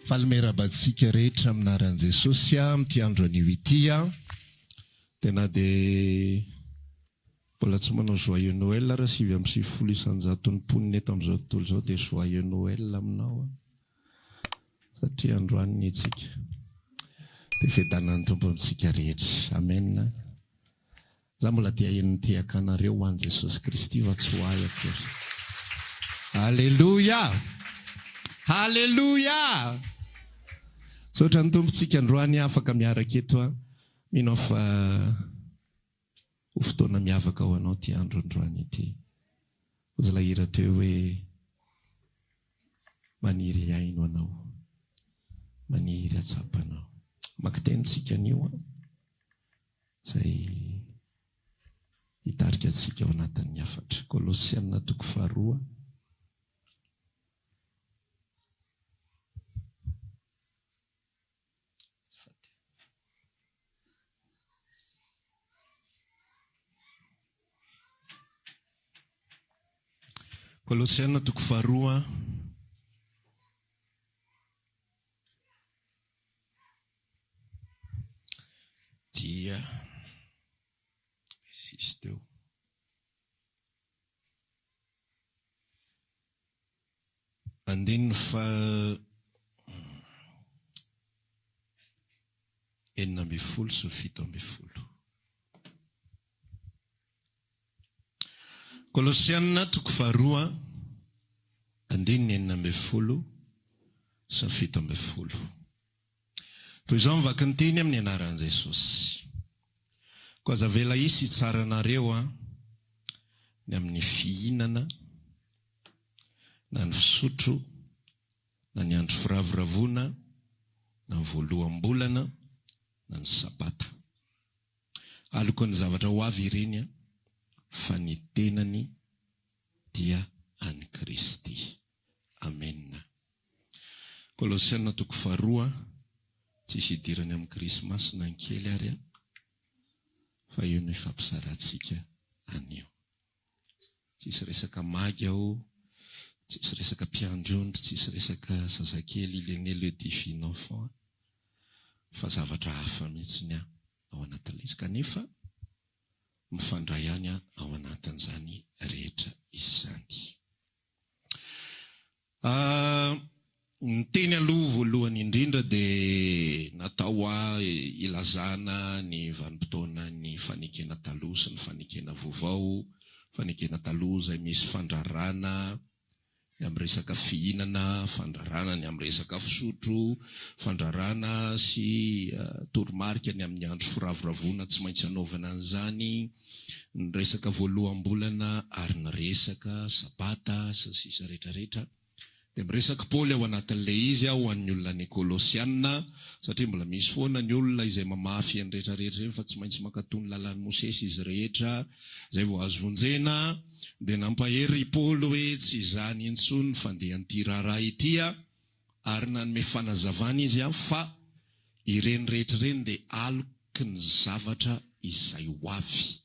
Faly miarahaba antsika rehetra amin'ny anaran'i Jesosy amin'ity andro anio ity aho. Dia na dia mbola tsy manao joyeux Noël ary 99 isan-jaton'ny mponina eto amin'izao tontolo izao dia joyeux Noël aminao aho. Satria androany ny antsika. Dia fiadanan'ny Tompo amintsika rehetra. Amen. Za mbola dia heno mitehaka anareo ho an'i Jesosy Kristy fa tsy ho ahy akory. Aleloia! Haleloia! Misaotra ny Tompo tsika androany afaka miaraka eto a. Mino aho fa ho fotoana miavaka ho anao ity andro androany ity. Hozy ilay hira teo hoe maniry hihaino anao, maniry hatsapa anao. Maka teny tsika anio a. Izay hitarika antsika ao anatin'ny hafatra. Kolosiana toko faharoa. Kolosiana toko faharoa. Dia sisy teo. Andininy faha 16 sy 17. Kolosiana toko faharoa andininy 16 sy 17. Toy izao ny vakinteny amin'ny anaran'i Jesosy. Koa aza avela hisy hitsara anareo ny amin'ny fihinana na ny fisotro na ny andro firavoravoana na ny voaloham-bolana na ny sabata. Aloky ny zavatra ho avy ireny fa ny tenany dia an'i Kristy. Amena. Kolosiana toko faharoa, tsisy idirany amin'ny krismasy na ny kely ary an, fa io no ifampizarantsika anio. Tsisy resaka magy ao, tsisy resaka mpiandry ondry, tsisy resaka zazakely il est né le divin enfant an, fa zavatra hafa mihitsy ny ao anatin'ilay izy kanefa mifandray ihany ao anatin'izany rehetra izany. Ny teny aloha voalohany indrindra dia natao hilazana ny vanim-potoanan'ny fanekena taloha sy ny fanekena vaovao, fanekena taloha izay misy fandrarana ny amin'ny resaka fihinana, fandrarana ny amin'ny resaka fisotro, fandrarana sy toromarika ny amin'ny andro firavoravoana tsy maintsy anaovana an'izany, ny resaka voaloham-bolana ary ny resaka sabata sy ny sisa rehetra rehetra dia miresaka Paoly ao anatin'ilay izy ho an'ny olona any Kolosiana satria mbola misy foana ny olona izay mamafy eny rehetra rehetra ireny fa tsy maintsy mankatò ny lalàn'i Mosesy izy rehetra izay vao azo vonjena dia nampahery i Paoly hoe tsy izany intsony ny fandehan'ity raharaha ity ary nanome fanazavana izy fa ireny rehetra ireny dia aloky ny zavatra izay ho avy,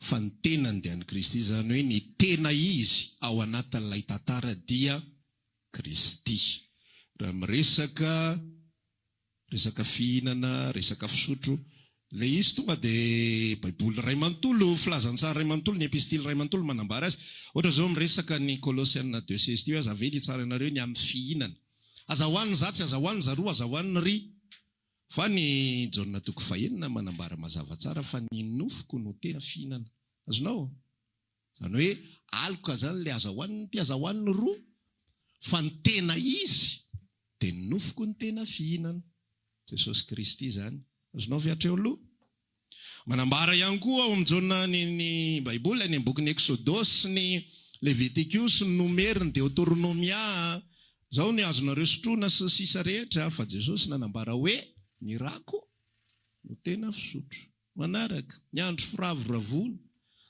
fa ny tenany dia an'i Kristy, izany hoe ny tena izy ao anatin'ilay tantara dia Kristy. Raha miresaka resaka fihinana, resaka fisotro, ilay izy tonga dia Baiboly iray manontolo, filazantsara iray manontolo, ny epistily iray manontolo manambara azy. Ohatra izao miresaka ny Kolosiana deux seize ity hoe aza avela hitsara anareo ny amin'ny fihinana. Aza hohanina izatsy, aza hohanina izaroa, aza hohanina iry. Fa ny Jaona toko fahenina manambara mazava tsara fa ny nofoko no tena fihinana. Azonao? Izany hoe aloka izany ilay aza hohanina ity, aza hohanina iroa, fa ny tena izy dia ny nofoko no tena fihinana. Jesosy Kristy izany. Azonao ve hatreo aloha? Manambara ihany koa ao amin'ny Jaona ny ny Baiboly any amin'ny bokin'ny Eksodosy sy ny Levitikosy, ny Nomery, ny Deotoronomia, izao ny azonareo sotroina sy ny sisa rehetra, fa Jesosy nanambara hoe ny rako no tena fisotro. Manaraka, ny andro firavoravoana.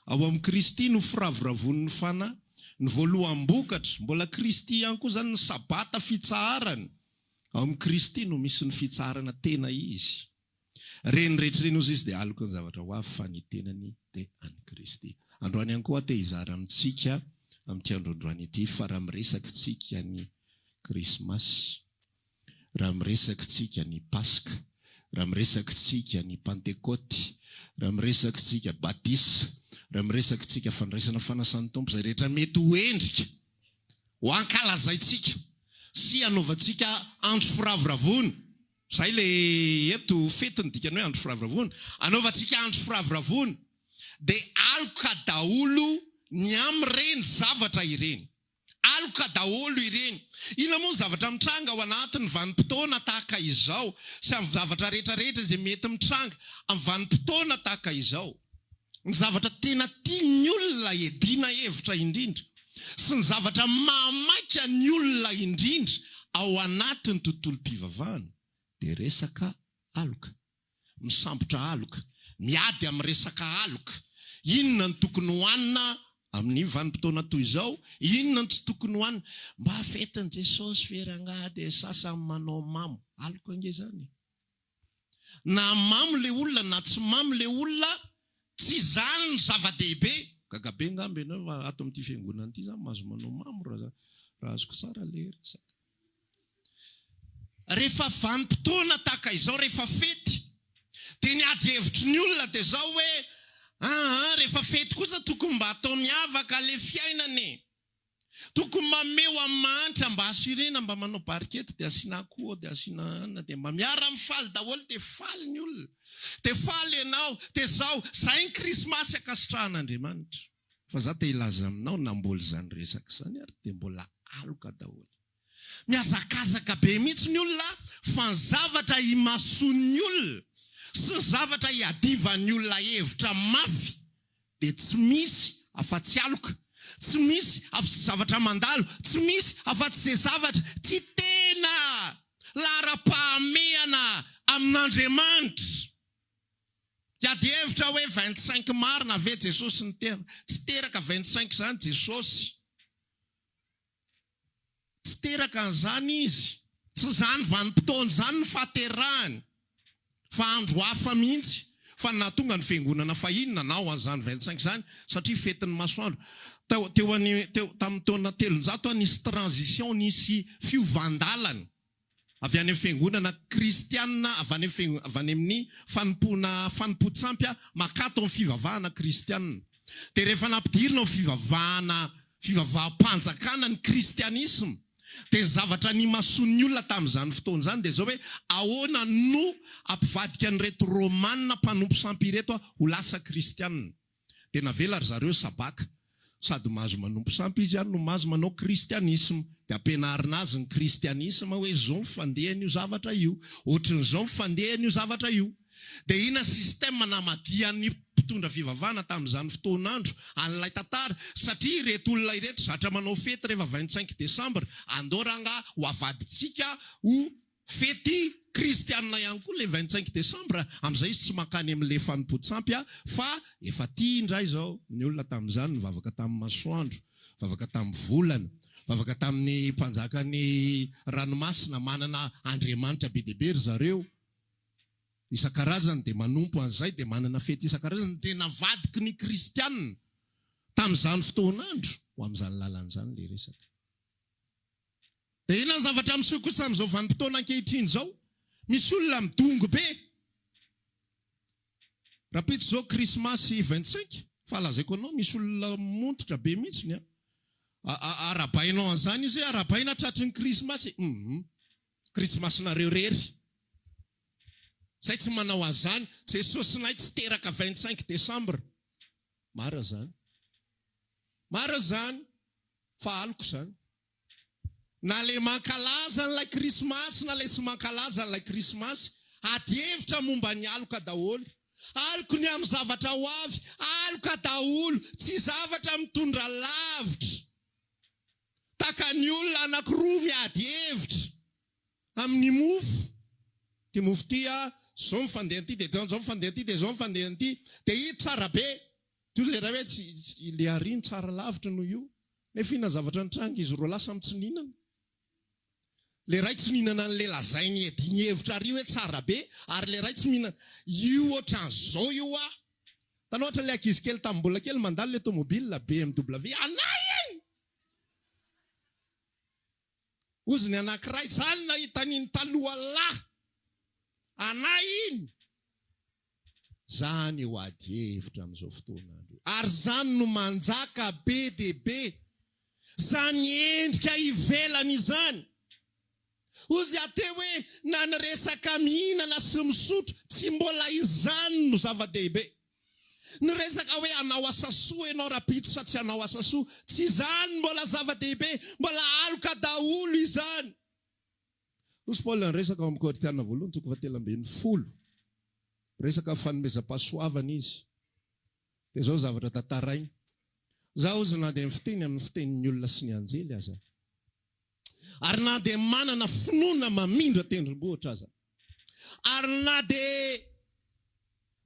Ao amin'i Kristy no firavoravoan'ny fanahy. Ny voaloham-bokatra, mbola Kristy ihany koa izany, ny Sabata fitsaharana. Ao amin'i Kristy no misy ny fitsaharana tena izy. Reny rehetra ireny hozy izy dia aloky ny zavatra ho avy fa ny tenany dia an'i Kristy. Androany ihany koa aho te hizara amintsika amin'ity andro androany ity fa raha miresaka tsika ny Krismasy. Raha miresaka tsika ny Paska, raha miresaka tsika ny Pantekôty, raha miresaka tsika batisa, raha miresaka tsika fandraisana fanasan'ny Tompo, izay rehetra mety ho endrika ho ankalazaintsika sy hanaovantsika andro firavoravoana, izay ilay eto fety ny dikany hoe andro firavoravoana, anaovantsika andro firavoravoana, dia aloka daholo ny amin'ireny zavatra ireny. Aloka daholo ireny. Inona moa ny zavatra mitranga ao anatin'ny vanim-potoana tahaka izao sy amin'ny zavatra rehetra rehetra izay mety mitranga amin'ny vanim-potoana tahaka izao? Ny zavatra tena tian'ny olona hiadiana hevitra indrindra sy ny zavatra mahamaika ny olona indrindra ao anatin'ny tontolom-pivavahana dia resaka aloka. Misambotra aloka, miady amin'ny resaka aloka. Inona no tokony hohanina amin'ny vanim-potoana toy izao? Inona no tsy tokony hohanina? Mba fetin'i Jesosy ve rangahy dia sasany manao mamo? Aloka ange izany e! Na mamo le olona na tsy mamo le olona, tsy izany no zava-dehibe. Gaga be angamba ianao fa ato amin'ity fiangonana ity izany mahazo manao mamo raha azoko tsara le resaka. Rehefa vanim-potoana tahaka izao, rehefa fety, dia ny ady hevitry ny olona dia izao hoe, aa rehefa fety kosa tokony mba atao miavaka le fiainana e! Tokony manome ho an'ny mahantra mba assurena mba manao barikety dia asiana akoho dia asiana anona dia mba miara mifaly daholo dia faly ny olona dia faly ianao dia zao zay ny krismasy ankasitrahan'Andriamanitra. Fa za te hilaza aminao na mbola izany resaka izany ary dia mbola aloka daholo. Mihazakazaka be mihitsy ny olona fa ny zavatra imasoan'ny olona sy ny zavatra iadivan'ny olona hevitra mafy dia tsy misy afa-tsy aloka, tsy misy afa-tsy zavatra mandalo, tsy misy afa-tsy izay zavatra tsy tena laharam-pahamehana amin'Andriamanitra. Hiady hevitra hoe 25 marina ve Jesosy niteraka? Tsy teraka 25 izany Jesosy. Tsy teraka an'izany izy. Tsy izany vanim-potoana izany ny fahaterahany, fa andro hafa mihitsy. Fa ny nahatonga ny fiangonana fahiny nanao an'izany 25 izany, satria fetin'ny masoandro. Teo, teo any, teo, tamin'ny taona 300 nisy transition, nisy fiovan-dalana. Avy any amin'ny fiangonana kristiana, avy any amin'ny, avy any amin'ny fanompoana fanompoan-tsampy mankato amin'ny fivavahana kristiana. Dia rehefa nampidirina ho fivavahana, fivavaham-panjakana ny kristianisma, dia ny zavatra nimasoan'ny olona tamin'izany fotoana izany dia izao hoe, ahoana no hampivadika an'ireto Romana mpanompo sampy ireto ho lasa kristiana? Dia navela ry zareo sabaka. Sady mahazo manompo sampy izy ary no mahazo manao kristianisma. Dia ampianarina azy ny kristianisma hoe izao ny fandehan'io zavatra io. Ohatran'izao ny fandehan'io zavatra io. Dia inona système namadihan'ny mpitondra fivavahana tamin'izany fotoan'andro an'ilay tantara? Satria ireto olona ireto zatra manao fety rehefa 25 décembre. Andao rangaha ho avadintsika ho Fety kristianina ihany koa le 25 décembre, amin'izay izy tsy mankany amin'le fanompoan-tsampy fa efa tia indray izao ny olona tamin'izany, nivavaka tamin'ny masoandro, nivavaka tamin'ny volana, nivavaka tamin'ny mpanjakan'ny ranomasina, manana andriamanitra be dia be ry zareo isan-karazany dia manompo an'izay dia manana fety isan-karazany dia navadiky ny kristianina tamin'izany fotoan'andro ho amin'izany lalana izany le resaka. Dia inona ny zavatra miseho kosa amin'izao vanim-potoana ankehitriny izao? Misy olona midongy be. Rahampitso izao krismasy 25, fa lazaiko anao misy olona montotra be mihitsy an. Arahabainao an'izany izy hoe arahabaina tratry ny krismasy. Hum. Krismasinareo irery. Izay tsy manao an'izany. Jesosinay tsy teraka 25 décembre. Marina izany. Marina izany. Fa aloka izany. Na ilay mankalaza an'ilay krismasy na ilay tsy mankalaza an'ilay krismasy, ady hevitra momba ny aloka daholo. Aloky ny amin'ny zavatra ho avy, aloka daholo, tsy zavatra mitondra lavitra. Tahaka ny olona anankiroa miady hevitra amin'ny mofo, ity mofo ity a, izao ny fandehan'ity, dia izao ny fandehan'ity, dia izao ny fandehan'ity, dia ito tsara be. Toy ilay iray hoe tsy, ilay ary no tsara lavitra noho io. Nefa inona zavatra nitranga? Izy roalahy samy tsy nihinana. Ilay iray tsy nihinana an'ilay lazainy iadiany hevitra ary hoe tsara be, ary ilay iray tsy mihinana. Io ohatran'izao io hoa. Hitanao ohatran'ilay ankizy kely tamin'ny mbola kely mandalo ilay tomobile BMW, anay iny! Hozy ny anankiray, Izany nahita an'iny taloha lahy anay iny. Zany io ady hevitra amin'izao fotoana andro io. Ary zany no manjaka be dia be. Zany endrika ivelany izany. Hozy aho teo hoe na ny resaka mihinana sy misotro tsy mbola izany no zava-dehibe. Ny resaka hoe hanao asa soa ianao rahampitso sa tsy hanao asa soa, tsy izany mbola zava-dehibe, mbola aloka daholo izany. Hozy Paoly niresaka ao amin'ny Korintiana voalohany toko fahatelo ambin'ny folo, resaka fanomezam-pahasoavana izy. Dia izao zavatra tantarainy, Izaho hozy na dia mifiteny amin'ny fitenin'ny olona sy ny anjely aza, ary na dia manana finoana mamindra tendrombohitra aza, ary na dia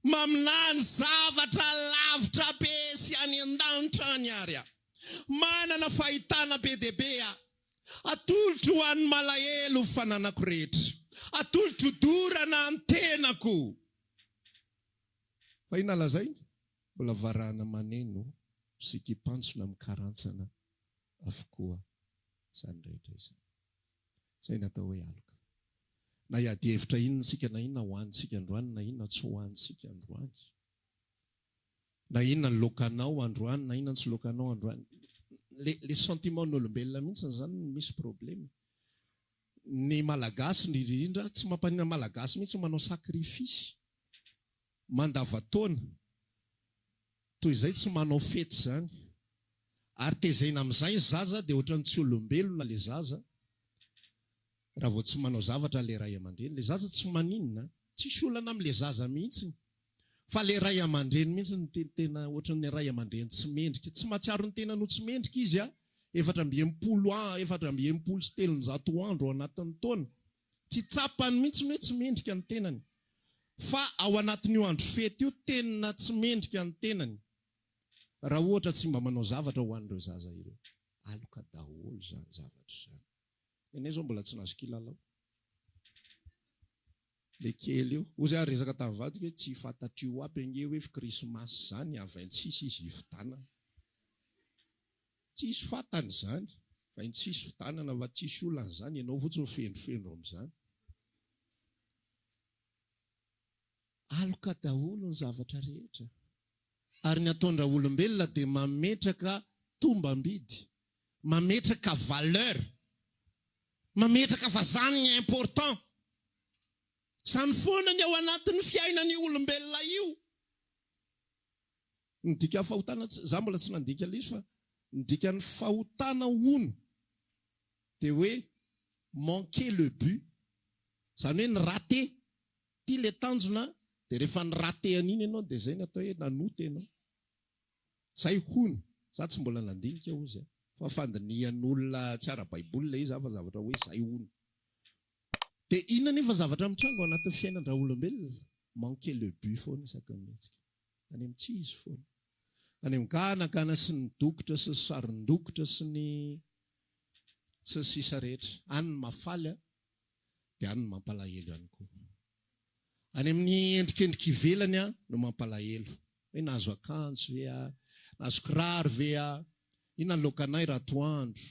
maminany zavatra lavitra be sy any an-danitra any ary aho, manana fahitana be dia be aho, atolotro ho an'ny malahelo ny fananako rehetra, atolotro dorana ny tenako. Fa inona lazainy? Mbola varahana maneno sy kipantsona mikarantsana avokoa izany rehetra izany. Izay ny atao hoe aloka. Na hiady hevitra inona isika na inona hohanintsika androany na inona tsy hohanintsika androany. Na inona ny laokanao androany na inona tsy laokanao androany. Le le sentiment n'olombelona mihitsy izany no misy problème. Ny Malagasy indrindra indrindra tsy mampaninona Malagasy mihitsy manao sacrifice mandava-taona toy izay tsy manao fety izany. Ary tezaina amin'izay ny zaza dia ohatran'ny tsy olombelona le zaza raha vao tsy manao zavatra le ray aman-dreny. Le zaza tsy maninona, tsisy olana amin'le zaza mihitsiny fa le ray aman-dreny mihitsy no tena ohatran'ny ray aman-dreny tsy mendrika. Tsy mahatsiaro ny tenany ho tsy mendrika izy a, 64 an, 364 andro ao anatin'ny taona. Tsy tsapany mihitsy hoe tsy mendrika ny tenany. Fa ao anatin'io andro fety io tena tsy mendrika ny tenany raha ohatra tsy mba manao zavatra ho an'ireo zaza ireo. Aloka daholo izany zavatra izany. Nenay izao mbola tsy nahazo kilalao. Le kely io. Hozy aho resaka tamin'ny vadiko hoe tsy fantatr'io aby ange hoe krismasy izany à 26 izy hividanana. Tsisy fantany izany. 26 fividanana fa tsisy olana izany, ianao fotsiny fendrofendro amin'izany. Aloka daholo ny zavatra rehetra. Ary ny ataon-draolombelona dia mametraka tombam-bidy, mametraka valeur, mametraka fa zany ny important. Zany foana ny ao anatin'ny fiainan'io olombelona io. Ny dikan'ny fahotana, za mbola tsy nandika ilay izy fa ny dikan'ny fahotana hono dia hoe manquer le but, izany hoe ni-rater, ity ilay tanjona dia rehefa ni-rater an'iny ianao dia izay no atao hoe nanota ianao. Izay hono, za tsy mbola nandinika hozy a, fa fandinihan'olona tsy ara-baiboly ilay izy fa zavatra hoe izay hono. Dia inona anefa zavatra mitranga ao anatin'ny fiainan-draolombelona? Manquer le but foana isaky ny mihetsika. Any amin'ny tsy izy foana. Any amin'ny ganagana sy ny dokotra sy ny sarin-dokotra sy ny sy ny sisa rehetra. Any ny mahafaly an, dia any ny mampalahelo ihany koa. Any amin'ny endrikendrika ivelany an no mampalahelo. Hoe nahazo akanjo ve aho? Nahazo kiraro ve aho? Inona ny laokanay raha atoandro?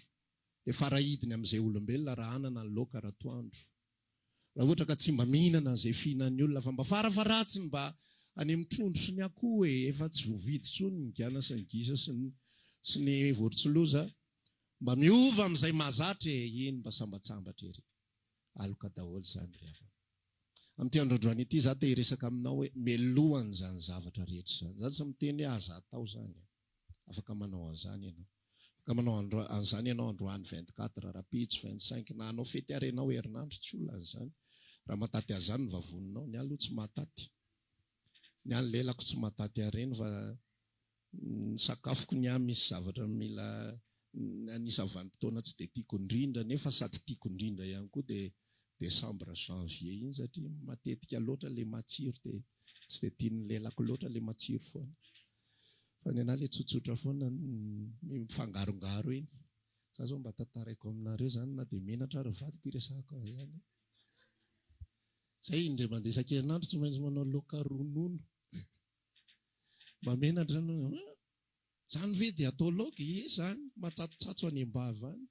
Dia farahidiny amin'izay olombelona raha hanana ny laoka raha atoandro. Raha ohatra ka tsy mba mihinana an'izay fihinan'ny olona fa mba farafaharatsiny mba any amin'ny trondro sy ny akoho e, efa tsy voavidy intsony ny gana sy ny gisa sy ny sy ny vorontsiloza, mba miova amin'izay mahazatra e, iny mba sambatsambatra ery. Aloka daholo izany ry havana. Amin'ity andro androany ity izaho te hiresaka aminao hoe melohan'izany zavatra rehetra izany. Izaho tsy miteny hoe aza atao izany e. Afaka manao an'izany ianao. Afaka manao an'izany ianao androany 24, rahampitso 25, na hanao fety ary ianao herinandro, tsy olana izany. Raha mahataty an'izany ny vavoninao, ny ahy aloha tsy mahataty. Ny ahy ny lelako tsy mahataty an'ireny fa ny sakafoko ny ahy misy zavatra mila anisan'ny vanim-potoana tsy dia tiako indrindra nefa sady tiako indrindra ihany koa dia décembre janvier iny satria matetika loatra ilay matsiro dia tsy dia tian'ny lelako loatra ilay matsiro foana. Fa ny anah le tsotsotra foana mifangarongaro iny. Za zao mba tantaraiko aminareo zany na dia menatra ary vadiko iresahako an'izany. Zay indray mandeha isan-kerinandro tsy maintsy manao laoka ronono. Mba menatra anao. Zany ve dia atao laoka? Ie zany, matsatsotsatso any am-bava any.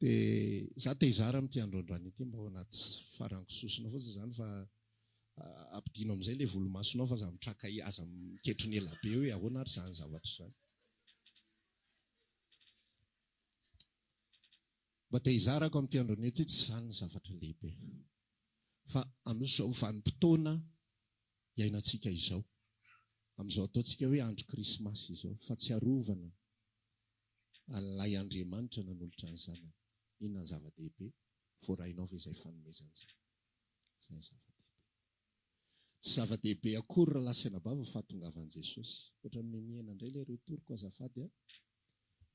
Dia za te hizara amin'ity andro androany ity mba ao anaty farango sosona fotsiny izany fa ampidino amin'izay ilay volomasonao fa aza mitraka aza miketrona ela be hoe ahoana ary izany zavatra izany. Mba te hizara ako amin'ity andro anio ity tsy izany ny zavatra lehibe fa amin'izao vanim-potoana iainantsika izao, amin'izao ataontsika hoe andro krismasy izao, fahatsiarovana an'ilay Andriamanitra nanolotra ny Zanany. Inona ny zava-dehibe? Voarainao ve izay fanomezana izay? Izay no zava-dehibe. Tsy zava-dehibe akory rahalahy sy anabavy ny fahatongavan'i Jesosy. Ohatran'ny memihena indray ilay retour-ko azafady a.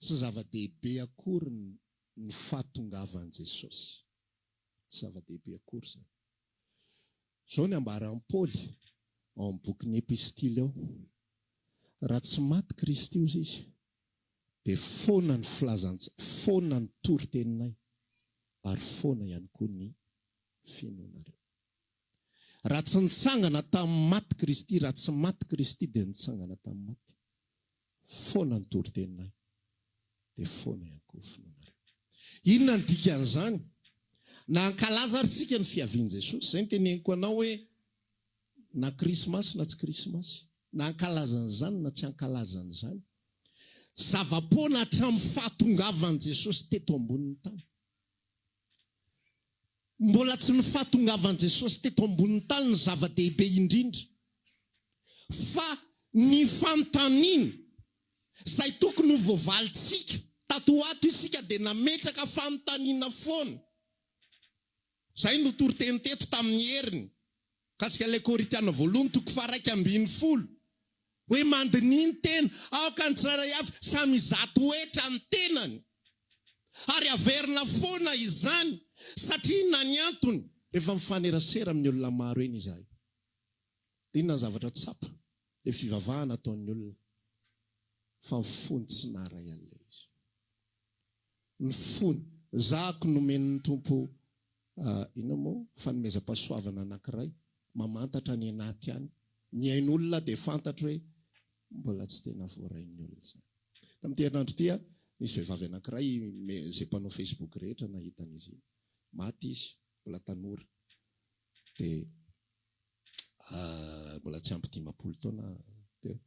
Tsy zava-dehibe akory ny fahatongavan'i Jesosy. Tsy zava-dehibe akory izany. Izao ny ambaran'i Paoly ao amin'ny bokin'ny Epistily ao, Raha tsy maty Kristy, hozy izy, dia foana ny filazantsa, foana ny toriteninay, ary foana ihany koa ny finoanareo. Raha tsy nitsangana tamin'ny maty Kristy, raha tsy maty Kristy dia nitsangana tamin'ny maty, foana ny toriteninay, dia foana ihany koa ny finoanareo. Inona ny dikan'izany? Na hankalaza ary tsika ny fiavian'i Jesosy, izay no teneniko anao hoe na krismasy na tsy krismasy, na hankalaza an'izany na tsy hankalaza an'izany, zava-poana hatramin'ny fahatongavan'i Jesosy teto ambonin'ny tany. Mbola tsy ny fahatongavan'i Jesosy teto ambonin'ny tany no zava-dehibe indrindra, fa ny fanontaniana izay tokony ho voavalintsika. Tato ho ato isika dia nametraka fanontaniana foana. Izay no toriteny teto tamin'ny heriny mikasika ilay Korintiana voalohany toko faha-11. Hoe mandiniha ny tena, aoka ny tsirairay avy samy hizaha toetra ny tenany. Ary averina foana izany satria inona ny antony? Rehefa mifanerasera amin'ny olona maro eny izahay, dia inona ny zavatra tsapa? Ilay fivavahana ataon'ny olona, fa ny fony tsy naharay an'ilay izy. Ny fony. Zahako nomen'ny Tompo inona moa? Fanomezam-pahasoavana anankiray, mamantatra any anaty any. Mihaino olona dia fantatro hoe mbola tsy tena voarain'ny olona izany. Tamin'ity herinandro ity aho, nisy vehivavy anankiray izay mpanao Facebook rehetra nahita an'izy iny. Maty izy, mbola tanora. Dia mbola tsy ampy 50 taona teo.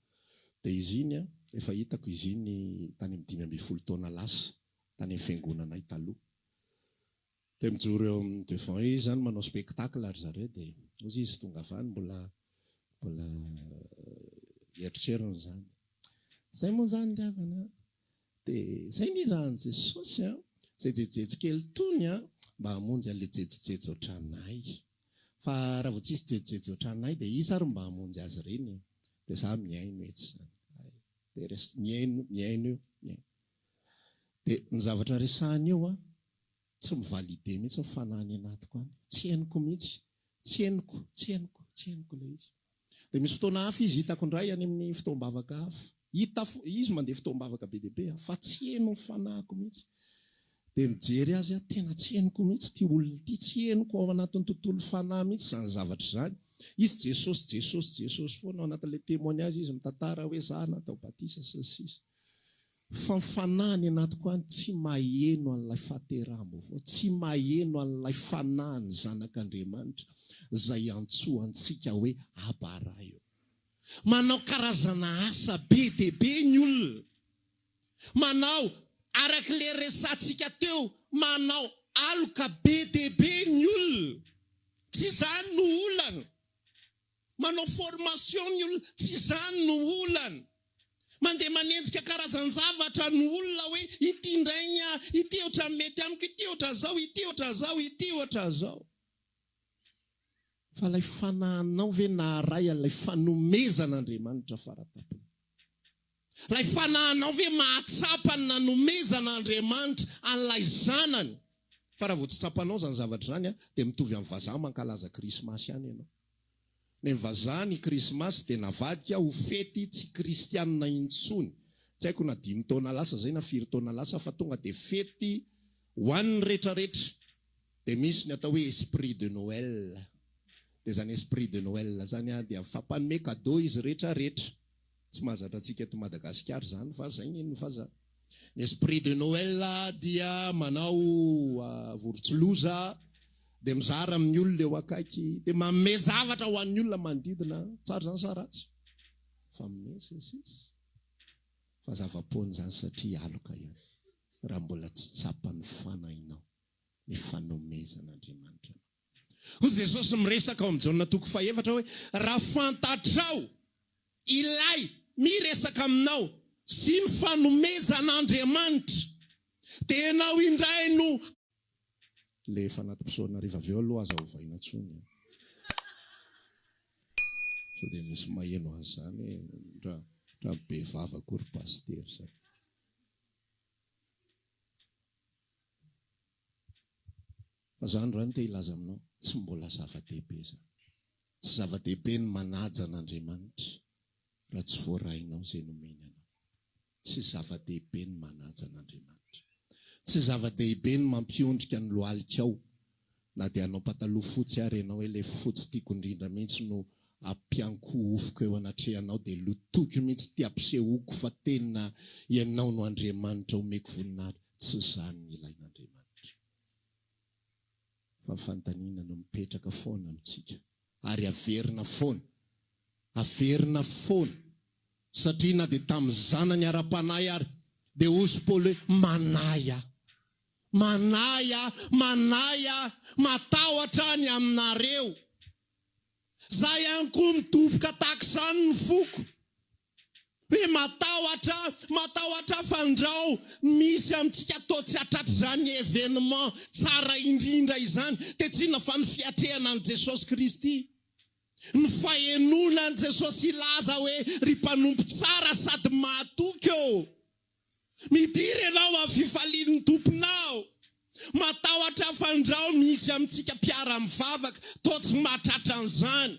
Dia izy iny, efa hitako izy iny tany amin'ny 15 taona lasa, tany amin'ny fiangonanay taloha. Dia mijoro eo amin'ny devant eo izy izany manao spectacle ry zareo dia hozy izy tonga avy any mbola mbola eritreriny izany. Izay moa izany ry havana an! Dia izay ny irahan'i Jesosy an! Izay jejojejo kely tony an! Mba hamonjy an'ilay jejojejo ohatranay. Fa raha vao tsisy jejojejo ohatranay dia iza ary mba hamonjy azy ireny e? Dia za mihaino etsy izany. Hay. Dia res- mihaino, mihaino eo, mihaino. Dia ny zavatra resahiny eo an, tsy mi-valider mihitsy ny fanahy any anatiko any. Tsy henoko mihitsy. Tsy henoko, tsy henoko, tsy henoko ilay izy. Dia misy fotoana hafa izy hitako indray any amin'ny fotoam-bavaka hafa. Hita fo, izy mandeha fotoam-bavaka be dia be an, fa tsy heno ny fanahiko mihitsy. Dia mijery azy aho, tena tsy henoko mihitsy ity olona ity, tsy henoko ao anatin'ny tontolo fanahy mihitsy izany zavatra izany. Izy Jesosy, Jesosy, Jesosy foana ao anatin'ilay témoignage izy mitantara hoe za natao batisa sy ny sisa. Fa ny fanahy any anatiko any tsy maheno an'ilay fahateraham-baovao, tsy maheno an'ilay fanahin'ny Zanak'Andriamanitra izay iantsoantsika hoe Abba Ray ô. Manao karazana asa be dia be ny olona. Manao, araka ilay resatsika teo, manao aloka be dia be ny olona. Tsy izany no olana. Manao formation ny olona, tsy izany no olana. Mandeha manenjika karazan-javatra ny olona hoe ity indray ny ahy, ity ohatran'ny mety amiko, ity ohatran'izao, ity ohatran'izao, ity ohatran'izao. Fa ilay fanahinao ve naharay an'ilay fanomezan'Andriamanitra faratampony? Ilay fanahinao ve mahatsapa ny nanomezan'Andriamanitra an'ilay Zanany? Fa raha vao tsy tsapanao izany zavatra izany dia mitovy amin'ny vazaha mankalaza krismasy ihany ianao. Ny vazaha ny krismasy dia navadika ho fety tsy kristianina intsony. Tsy haiko na dimy taona lasa izay na firy taona lasa fa tonga dia fety ho an'ny retraretra. Dia misy ny atao hoe esprit de Noël. Dia izany esprit de Noël izany dia mifampanome cadeau izy retraretra. Tsy mahazatra antsika eto Madagasikara izany fa izay ny vazaha. Ny esprit de Noël dia manao vorontsiloza dia mizara amin'ny olona eo akaiky dia manome zavatra ho an'ny olona manodidina. Tsara izany sa ratsy? Fanome sy ny sisa. Fa zava-poana izany satria aloka ihany raha mbola tsy tsapan'ny fanahinao ny fanomezan'Andriamanitra anao. Hoy Jesosy miresaka ao amin'ny Jaona toko fahefatra hoe, Raha fantatrao ilay miresaka aminao sy ny fanomezan'Andriamanitra, dia ianao indray no. Le fanati-pisaorana rehefa avy eo aloha aza ovaina intsony an! Sao dia misy maheno an'izany hoe ndra be vava koa ry pasitera izany. Fa za androany te hilaza aminao, tsy mbola zava-dehibe izany. Tsy zava-dehibe ny manaja an'Andriamanitra raha tsy voarainao izay nomeny anao. Tsy zava-dehibe ny manaja an'Andriamanitra. Tsy zava-dehibe ny mampiondrika ny lohalikao na dia hanao pataloha fotsy ary ianao hoe ilay fotsy tiako indrindra mihitsy no ampiankohofiko eo anatrehanao dia lotoiko mihitsy ity ampisehoako fa tena ianao no Andriamanitra omeko voninahitra. Tsy izany ny ilain'Andriamanitra. Fa ny fanontaniana no mipetraka foana amintsika ary averina foana, averina foana satria na dia tamin'ny zanany ara-panahy ary dia hozy Paoly hoe manahy aho, manahy aho, manahy aho, matahotra aho ny aminareo. Za ihany koa midoboka tahaka izany ny foko. Hoe matahotra, matahotra fandrao misy amintsika toa tsy hatratra izany événement tsara indrindra izany, dia tsy inona fa ny fiatrehana an'i Jesosy Kristy. Ny fahenoana an'i Jesosy hilaza hoe ry mpanompo tsara sady mahatoky ô! Midira ianao amin'ny fifalian'ny Tomponao. Matahotra fandrao misy amintsika mpiara-mivavaka toa tsy mahatratra an'izany.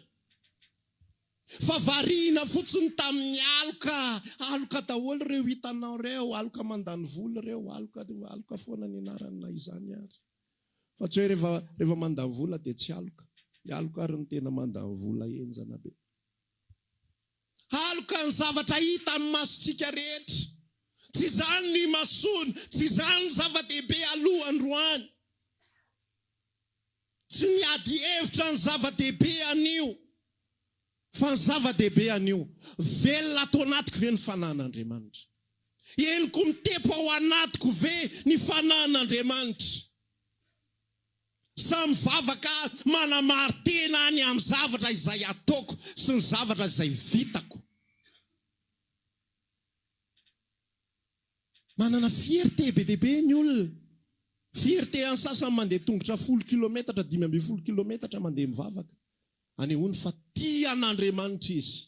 Fa variana fotsiny tamin'ny aloka, aloka daholo ireo hitanao ireo, aloka mandany vola ireo, aloka, aloka foana ny anarany na izany ary. Fa tsy hoe rehefa, rehefa mandany vola dia tsy aloka. Ny aloka ary no tena mandany vola henjana be. Aloka ny zavatra hita amin'ny masontsika rehetra. Tsy izany no imasoana, tsy izany no zava-dehibe aloha androany. Tsy ny ady hevitra ny zava-dehibe anio, fa ny zava-dehibe anio, velona ato anatiko ve ny Fanahin'Andriamanitra? Henoko mitepo ao anatiko ve ny Fanahin'Andriamanitra? Sa mivavaka manamari-tena any amin'ny zavatra izay ataoko sy ny zavatra izay vitako? Manana fierté be dia be ny olona. Fierté an'ny sasany mandeha tongotra folo kilometatra, 15 kilometatra mandeha mivavaka. Anehoany fa tia an'Andriamanitra izy.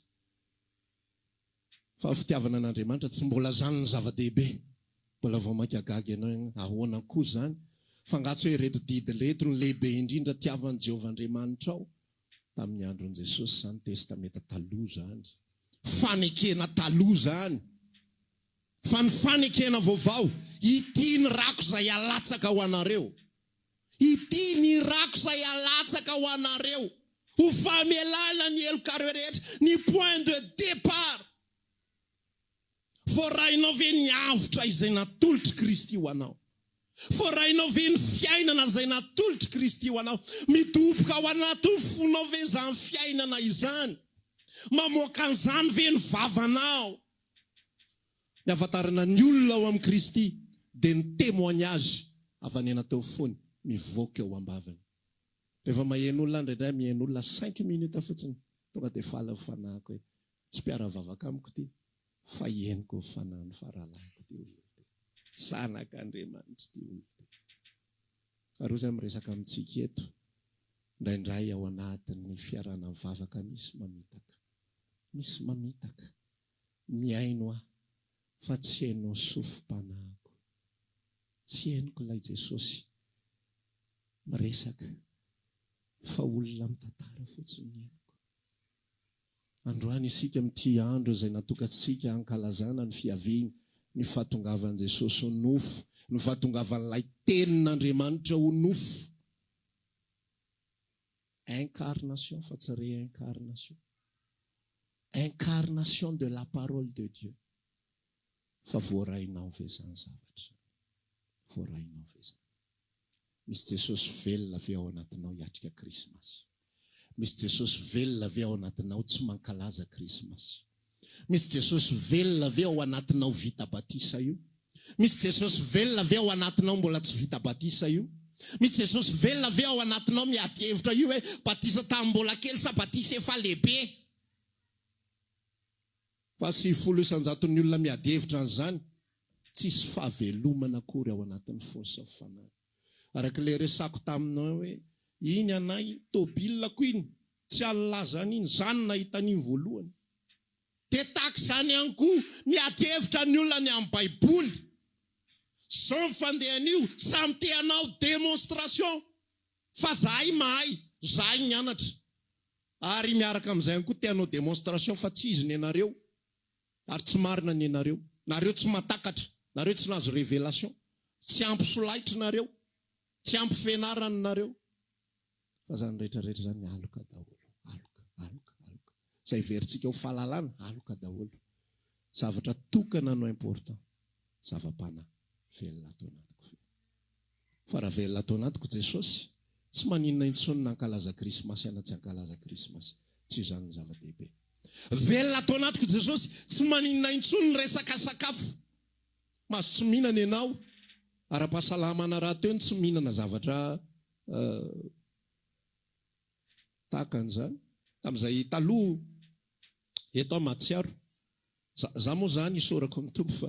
Fa ny fitiavana an'Andriamanitra tsy mbola izany no zava-dehibe. Mbola vao mainka gaga ianao hoe ahoana koa izany? Fa angaha tsy hoe ireto didy ireto no lehibe indrindra tiavan'i Jehovah Andriamanitrao? Tamin'ny andron'i Jesosy izany, Testamenta Taloha izany. Fanekena Taloha izany. Fa ny fanekena vaovao, ity ny rako izay alatsaka ho anareo. Ity ny rako izay alatsaka ho anareo, ho famelana ny helokareo rehetra, ny point de départ. Voarainao ve ny avotra izay natolotr'i Kristy ho anao? Voarainao ve ny fiainana izay natolotr'i Kristy ho anao? Midoboka ao anatin'ny fonao ve izany fiainana izany? Mamoaka an'izany ve ny vavanao? Ny ahafantarana ny olona ao amin'i Kristy dia ny témoignage avy any anatin'ny fony mivoaka eo am-bavany. Rehefa maheno olona aho indraindray miheno olona cinq minutes fotsiny tonga dia faly ny fanahiko hoe tsy mpiara-mivavaka amiko ity fa henoko ny fanahin'ny faralahiko ity olona ity. Zanak'Andriamanitra ity olona ity. Ary hoy izaho miresaka amintsika eto, indraindray ao anatin'ny fiarahana mivavaka misy mamitaka. Misy mamitaka. Mihaino aho fa tsy heno sofim-panahiko. Tsy henoko ilay Jesosy miresaka fa olona mitantara fotsiny ny henoko. Androany isika amin'ity andro izay natokantsika hankalazana ny fiaviany, ny fahatongavan'i Jesosy ho nofo, ny fahatongavan'ilay Tenin'Andriamanitra ho nofo. Incarnation fa tsy réincarnation. Incarnation de la parole de Dieu. Fa voarainao ve izany zavatra izany? Voarainao ve izany? Misy Jesosy velona ve ao anatinao hiatrika Krismasy? Misy Jesosy velona ve ao anatinao tsy mankalaza Krismasy? Misy Jesosy velona ve ao anatinao vita batisa io? Misy Jesosy velona ve ao anatinao mbola tsy vita batisa io? Misy Jesosy velona ve ao anatinao miady hevitra io hoe batisa tamin'ny mbola kely sa batisa efa lehibe? Fa 90 isan-jaton'ny olona miady hevitra an'izany, tsisy fahavelomana akory ao anatin'ny fony sy ny fanahiny. Araka ilay resako taminao hoe, iny anay, tôbilako iny, tsy halilaza an'iny, za no nahita an'iny voalohany. Dia tahaka izany ihany koa, miady hevitra ny olona ny amin'ny Baiboly. Zao ny fandehan'io, samy te hanao démonstration fa zahay mahay, zahay nianatra. Ary miaraka amin'izay ihany koa te hanao démonstration fa tsy izy nenareo ary tsy marina nenareo. Nareo tsy matakatra, nareo tsy nahazo révélation, tsy ampy solaitra nareo, tsy ampy fianarana nareo. Fa zany rehetra rehetra zany aloka daholo, aloka, aloka, aloka. Izay heverintsika ho fahalalana, aloka daholo. Zavatra tokana no important, zava-panahy velona ato anatiko ve? Fa raha velona ato anatiko Jesosy, tsy maninona intsony na hankalaza krismasy aho na tsy hankalaza krismasy. Tsy izany no zava-dehibe. Velona ato anatiko Jesosy, tsy maninona intsony ny resaka sakafo. Mahazo tsy mihinana ianao, ara-pahasalamana rahateo ny tsy mihinana zavatra tahaka an'izany. Tamin'izay taloha, eto aho mahatsiaro, Za, za moa zany isaorako ny Tompo fa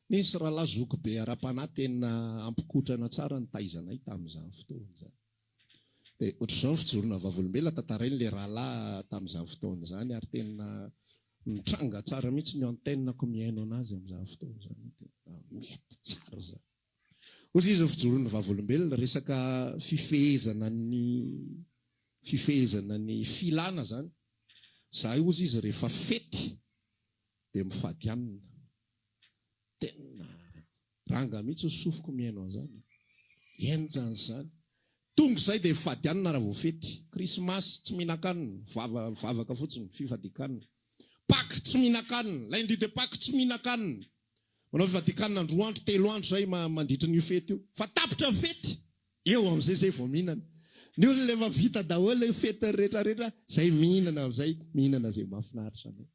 nisy rahalahy zoky be ara-panahy tena ampikotrana tsara nitaiza anay tamin'izany fotoana izany. Dia ohatr'izao ny fijoroana vavolombelona tantarain'ilay rahalahy tamin'izany fotoana izany ary tena mitranga tsara mihitsy ny antenne-ko mihaino an'azy amin'izany fotoana izany. Tena mety tsara izany. Hoy izy ny fijoroan'ny vavolombelona, resaka fifehezana ny fifehezana ny filana izany. Izahay hozy izy rehefa fety dia mifady hanina. Tena ranga mihitsy ny sofiko mihaino an'izany. Henjana izany. Tonga izay dia mifady hanina raha vao fety. Krismasy tsy mihinan-kanina, vava mivavaka fotsiny, fifadian-kanina. Paka tsy mihinan-kanina, lundi de Pâques tsy mihinan-kanina. Manao fifadian-kanina androa andro, telo andro izay mandritra an'io fety io. Fa tapitra ny fety, eo amin'izay izay vao mihinana. Ny olona efa vita daholo ilay fety rehetra rehetra, izay mihinana amin'izay, mihinana izay mahafinaritra anay.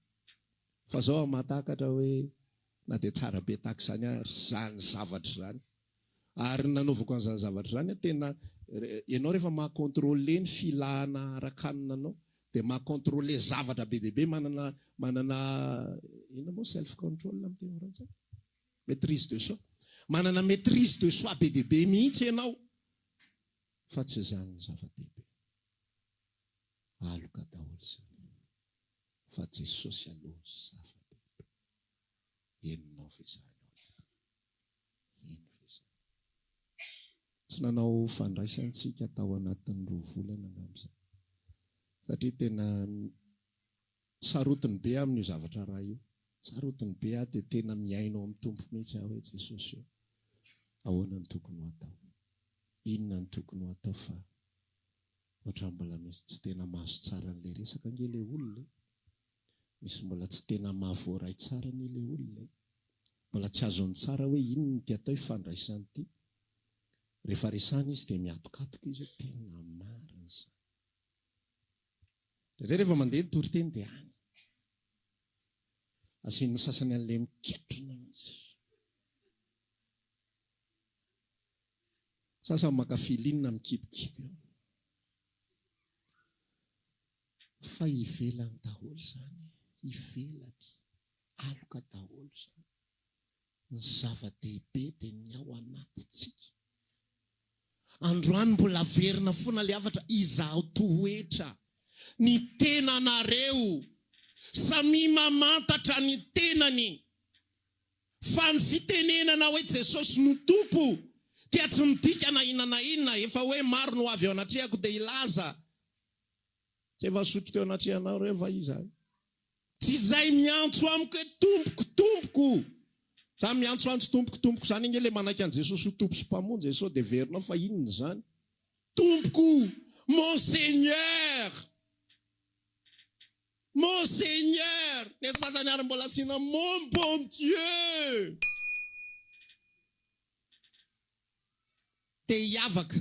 Fa izao aho mahatakatra hoe na dia tsara be tahaka izany ary izany zavatra izany, Ary ny nanaovako an'izany zavatra izany an, tena ianao rehefa maha contrôler ny filana ara-kanina anao dia maha contrôler zavatra be dia be, manana manana inona moa self control amin'ny teny frantsay? Maîtrise de soi. Manana maîtrise de soi be dia be mihitsy ianao fa tsy izany no zava-dehibe. Aloka daholo izany fa Jesosy aloha no zava-dehibe. Henonao ve izany ao anatinao? Eny ve izany? Tsy nanao fandraisana isika tao anatin'ny roa volana angamba izay. Satria tena sarotiny be amin'io zavatra iray io. Sarotiny be aho dia tena mihaino ao amin'ny Tompo mihitsy aho hoe Jesosy ô, ahoana no tokony ho atao? Inona no tokony ho atao fa ohatran'ny mbola misy tsy tena mahazo tsara an'ilay resaka ange ilay olona e. Misy mbola tsy tena mahavoaray tsara anie ilay olona e. Mbola tsy azony tsara hoe inona ity atao hoe fandraisana ity. Rehefa resahina izy dia mihatokatoka izy hoe tena marina izany. Indraindray rehefa mandeha ny toriteny dia any. Asian'ny sasany an'ilay miketrona mihitsy. Sasany maka feeling mikipikipy eo. Fa ivelany daholo izany e, ivelany. Aloka daholo izany. Ny zava-dehibe dia ny ao anatintsika. Androany mbola averina foana ilay hafatra, izaho toetra ny tenanareo. Samia mamantatra ny tenany. Fa ny fitenenana hoe Jesosy no Tompo dia tsy midika na inona na inona, efa hoe maro no ho avy eo anatrehako dia hilaza, Tsy efa nisotro teo anatrehanareo va izahay? Tsy izay miantso amiko hoe Tompoko, Tompoko. Zany miantsoantso Tompoko, Tompoko zany ange le manaiky an'i Jesosy ho Tompo sy Mpamonjy e, sao dia heverinao fa inona izany? Tompoko, Mon Seigneur! Mon Seigneur! Ny sasany ary mbola asiana Mon bon Dieu! Te hiavaka.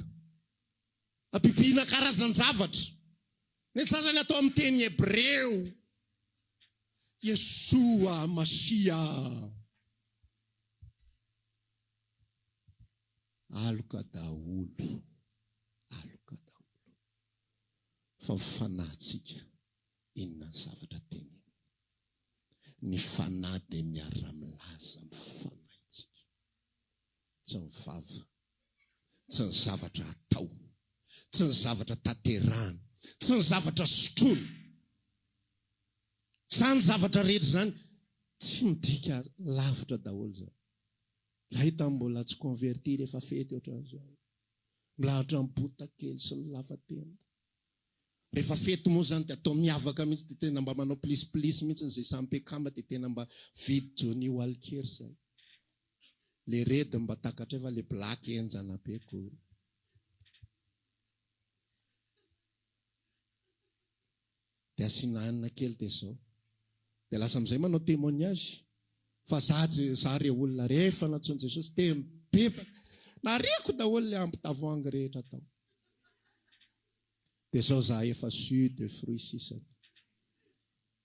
Ampibiana karazan-javatra. Ny sasany atao amin'ny teny hebreo. Yeshua Mashiah. Aloka daholo. Aloka daholo. Fa ny fanahintsika, inona ny zavatra teneniny? Ny fanahy dia miara-milaza amin'ny fanahintsika. Tsy ny vava, tsy ny zavatra atao, tsy ny zavatra tanterahana, tsy ny zavatra sotroina. Izany zavatra rehetra izany tsy midika lavitra daholo izany. Raha hita mbola tsy converti rehefa fety ohatran'izao. Milahatra ny bota kely sy ny lava tenda. Rehefa fety moa izany dia atao miavaka mihitsy dia tena mba manao plisy plisy mihitsy izay samy mpikamba dia tena mba vidy Johnny Walker izay. Le red mba takatray fa le black henjana be ko. Dia asiana hanina kely dia izao. Dia lasa amin'izay manao témoignage fa za za re olona rehefa nantsoin'i Jesosy dia mibebaka. Nariako daholo le amby tavoahangy rehetra tao. Dia zao za efa jus de fruit sisa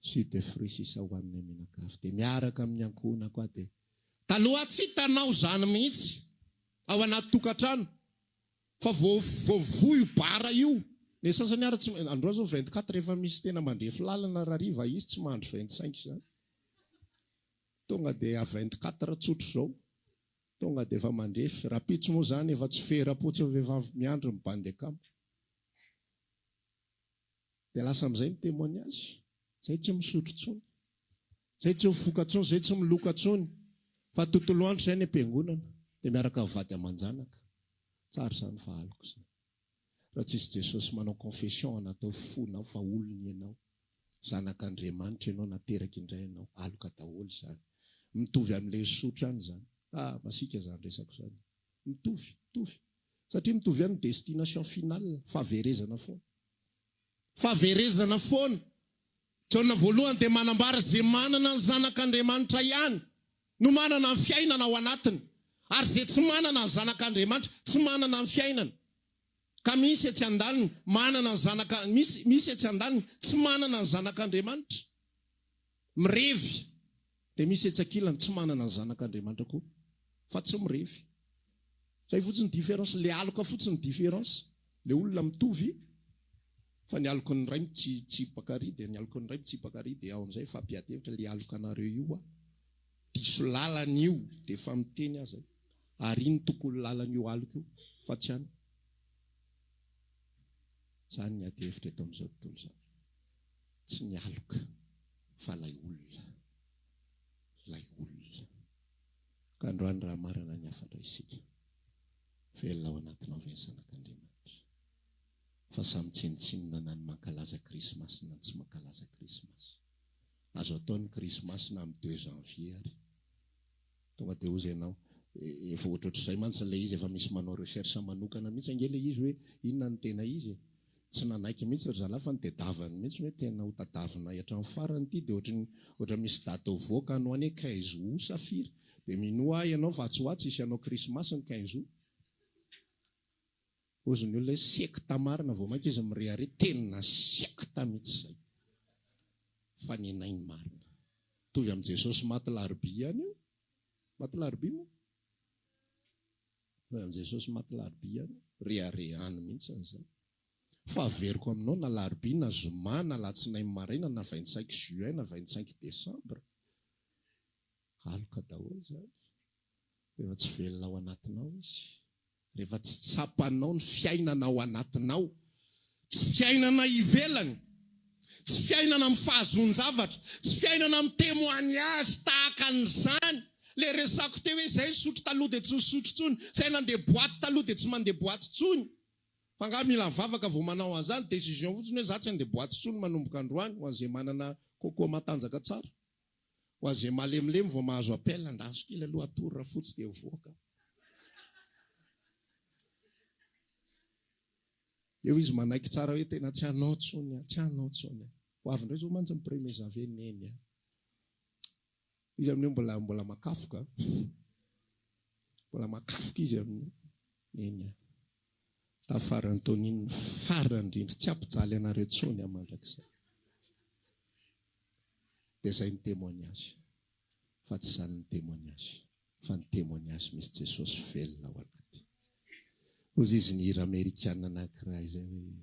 jus de fruit sisa hohaninay mianakavy dia miaraka amin'ny ankohonako aho dia taloha tsy hitanao zany mihitsy ao anaty tokantrano fa vao vao voa io bara io ny sasany ary tsy androany zao 24 efa misy tena mandrefy lalana rariva izy tsy mandry 25 zany tonga dia à 24 tsotra zao Tonga dia efa mandrefy. Rapitso moa zany efa tsy fera-potsiny fa efa miandry ny bandy akama. Dia lasa amin'izay ny témoignage. Zay tsy misotro tsony. Zay tsy mifoka tsony, zay tsy miloka tsony. Fa tontolo andro zay any am-piangonana. Dia miaraka amin'ny vady aman-janaka. Tsara izany fa aloka izany. Raha tsisy Jesosy manao confession anatao fonao fa olony ianao. Zanak'Andriamanitra ianao, nateraka indray ianao, aloka daholo izany. Mitovy amin'ilay nisotro ihany izany. Ah, masiaka izany resako izany. Mitovy, mitovy. Satria mitovy ihany ny destination finale, fahaverezana foana. Fahaverezana foana. Jaona voalohany dia manambara izay manana ny Zanak'Andriamanitra ihany no manana ny fiainana ao anatiny, ary izay tsy manana ny Zanak'Andriamanitra tsy manana ny fiainana. Ka misy etsy andaniny manana ny zanaka misy misy etsy andaniny tsy manana ny zanak'Andriamanitra mirevy dia misy etsy ankilany tsy manana ny zanak'Andriamanitra koa fa tsy mirevy. Zay fotsiny différence, le aloka fotsiny différence, le olona mitovy fa ny aloky ny ray mitsipaka ary dia ny aloky ny ray mitsipaka ary dia ao amin'izay fampiady hevitra le aloka anareo io a diso lalana io dia efa miteny aza Ary iny tokony lalana io aloka io fa tsy any. Zany ny ady hevitra eto amin'izao tontolo izao. Tsy ny aloka fa ilay olona. Ilay olona. Ka androany raha marina ny hafatra isika. Velona ao anatinao ve ny zanak'Andriamanitra? Fa samy tsinontsinona na ny mankalaza krismasy na ny tsy mankalaza krismasy. Azo atao ny krismasy na amin'ny deux janvier ary. Tonga dia hozy ianao. Efa ohatrohatr'izay mantsy ilay izy, efa misy manao recherche manokana mihitsy ange ilay izy hoe inona no tena izy e. Tsy nanaiky mihitsy ry zalahy fa nitedavany mihitsy hoe tena ho tadavinay hatramin'ny farany ity dia ohatry ny ohatra misy date hivoaka any ho any hoe quinze août sa firy. Dia minoa ahy ianao fa atsy ho atsy hisy hanao krismasy ny quinze août. Hozy ny olona hoe secte marina vao mainka izy mirehareha, tena secte mihitsy izay. Fa nenay ny marina. Mitovy amin'i Jesosy maty larobia ihany io. Maty larobia moa? Mitovy amin'i Jesosy maty larobia ihany io. Reharehany mihitsy izay. Fa averiko aminao na larobia na zoma na alatsinainy maraina na 25 juin na 25 décembre. Aloka daholo izany. Rehefa tsy velona ao anatinao izy. Rehefa tsy tsapanao ny fiainana ao anatinao, tsy fiainana ivelany, tsy fiainana amin'ny fahazoan-javatra, tsy fiainana amin'ny témoignage tahaka an'izany, le resako teo hoe zay nisotro taloha dia tsy nisotro intsony, zay nandeha boite taloha dia tsy mandeha boite intsony. Fa angaha mila mivavaka vao manao an'izany? Décision fotsiny hoe za tsy handeha boite intsony manomboka androany, ho an'izay manana coco matanjaka tsara. Ho an'izay malemilemy vao mahazo appel, andraso kely aloha hatory rafotsy dia hivoaka. Eo izy manaiky tsara hoe tena tsy hanao tsony aho, tsy hanao tsony aho. Ho avy indray izao mantsy ny premier janvier Neny a. Izy amin'io mbola mbola makafoka. Mbola makafoka izy amin'io. Neny a. Tafaran'i Tony ny farany indrindra. Tsy hampijaly anareo intsony aho mandrakizay. Dia izay ny témoignage. Fa tsy izany ny témoignage. Fa ny témoignage misy Jesosy velona ao anaty. Hozy izy ny hira amerikana anankiray izay hoe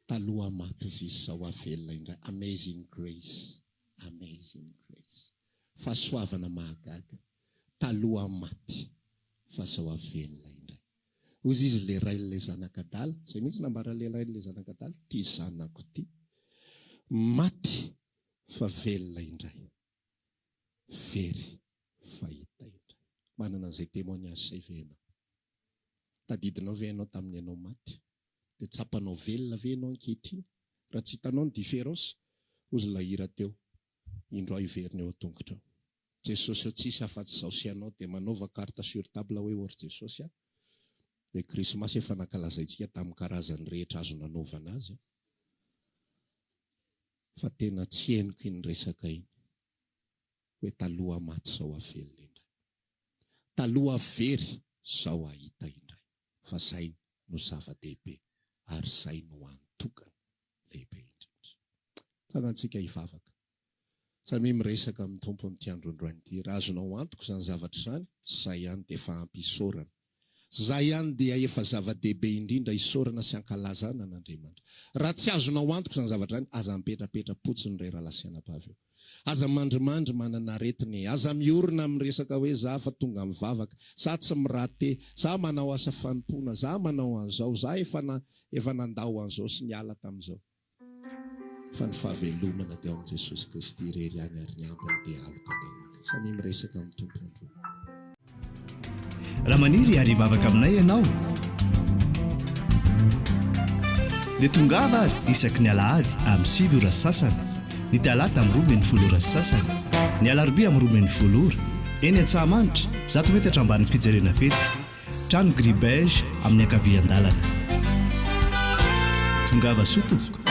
taloha maty hozy izy izao aho velona indray. Amazing Grace. Amazing Grace. Fahasoavana mahagaga. Taloha maty fa zao aho velona indray. Hozy izy le rain'ilay zanak'adala, zay mihitsy nambaran'ilay rain'ilay zanak'adala, ty zanako ty maty fa velona indray, very fa hita indray. Manana an'izay témoignage zay ve ianao? Tadidinao ve ianao tamin'ny ianao maty? Dia tsapanao velona ve ianao ankehitriny? Raha tsy hitanao ny différence, hozy ilay hira teo, indro aho hiverina eo an-tongotrao. Jesosy ô tsisy afatsy zaho sy ianao dia manaova carte sur table hoe or Jesosy a! Ilay krismasy efa nankalazaintsika tamin'ny karazany rehetra azo nanaovana azy a! Fa tena tsy henoko iny resaka iny hoe taloha maty zao aho velona indray. Taloha very zao aho hita indray. Fa zay no zava-dehibe ary zay no antokana lehibe indrindra. Tsangantsika hivavaka. Samia miresaka amin'ny Tompo amin'ity andro androany ity. Raha azonao antoka izany zavatra izany, izay ihany dia efa ampy isaorana. Izay ihany dia efa zava-dehibe indrindra isaorana sy ankalazana an'Andriamanitra. Raha tsy azonao antoka izany zavatra izany, aza mipetrapetra-potsiny re rahalahy sy anabavy ô. Aza mandrimandry manana aretina e. Aza miorina amin'ny resaka hoe za fa tonga mivavaka, za tsy mi-rater, za manao asa fanompoana, za manao an'izao, za efa na efa nandao an'izao sy niala tamin'izao. Fa ny fahavelomana dia ao amin'i Jesosy Kristy irery ihany ary ny ambiny dia aloka daholo. Samia miresaka amin'ny Tompo androany. Raha maniry ary hivavaka aminay ianao dia tongava ary isaky ny alahady amin'ny 9 ora sy sasany, ny talata amin'ny 12 ora sy sasany, ny alarobia amin'ny 12 ora, eny Antsahamanitra, zato metatra ambanin'ny fijerena fety, trano gris beige amin'ny ankavian-dalana. Tongava soa tompoko.